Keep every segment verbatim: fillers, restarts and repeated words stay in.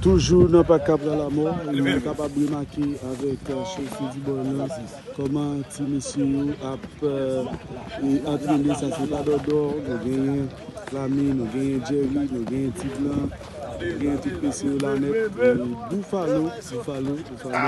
Toujou nan Pak Kapra Lamò, nou kapab remake avèk, euh, Chaussée du Bol lan, kòman ti mesye yo ap, euh, e antrene, sa se pa dòdò, nou genyen Flamy, nou genyen Jerry, nou genyen Ti Blan, nou genyen tout mesye yo la nèt, e Buffalo, Buffalo, Buffalo,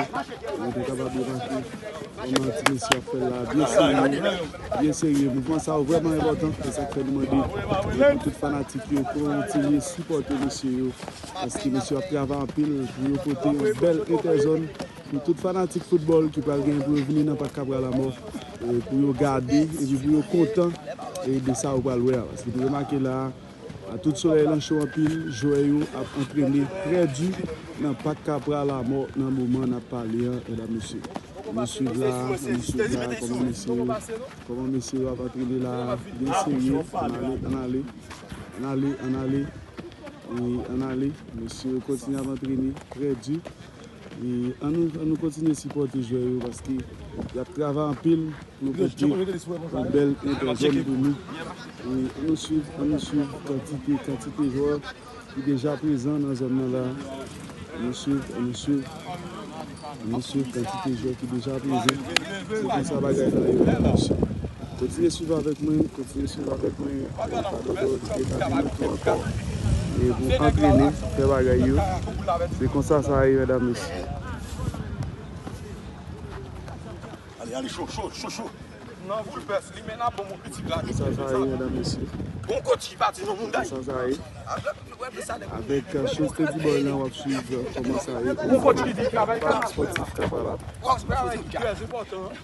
nou te kapab remake kòman ti mesye ap fè l la, byen serye, byen serye. Mouvman sa yo vrèman enpòtan, se sa k fè nou mande pou tout fanatik yo kontinye sipòte mesye yo, paske mesye yo ap travay anpil pou yo pote yon bèl entèzòn pou tout fanatik foutbòl ki pral gen pou yo vini nan Pak Kapra Lamò, e pou yo gade epi pou yo kontan, e de sa yo pral wè a. Paske nou remake la, a tout solèy lan cho anpil, jwè yo ap antrene trè di nan Pak Kapra Lamò nan moman n ap pale an, medam, mesye. Ann nou swiv la, ann nou swiv la, kòman mesye yo, kòman mesye yo ap antrene la, byen serye, ann ale, ann ale, ann ale, ann ale, e ann ale, mesye yo kontinye ap antrene trè di. E ann nou, ann nou kontinye sipòte jwè yo, paske y ap travay anpil pou yo pote yon bèl entèzòn pou nou. E ann nou swiv, ann nou swiv kantite, kantite jwè ki deja prezan nan zòn nan la. Ann nou swiv, ann nou swiv, ann nou swiv kantite jwè ki deja prezan. Se konsa bagay la ye, mesye. Kontinye swiv avèk mwen, kontinye swiv avèk mwen. E pa dòdò, nou te ka vin tou ankò. E pou antrene, fè bagay yo. Se konsa sa ye, medam, mesye. Ale, ale, cho, cho, cho, cho. Nan Woolworth, li men la bon, mon pitit la. Sa, sa ye, medam, mesye. Bon, kòt ki pati nan moun. Sa, sa ye. Avèk, euh, Chaussée du Bol lan, w ap swiv, euh, kòman sa ye. Bon, kòt ki travay. Pak Spòtif Kapra Lamò. Trè enpòtan.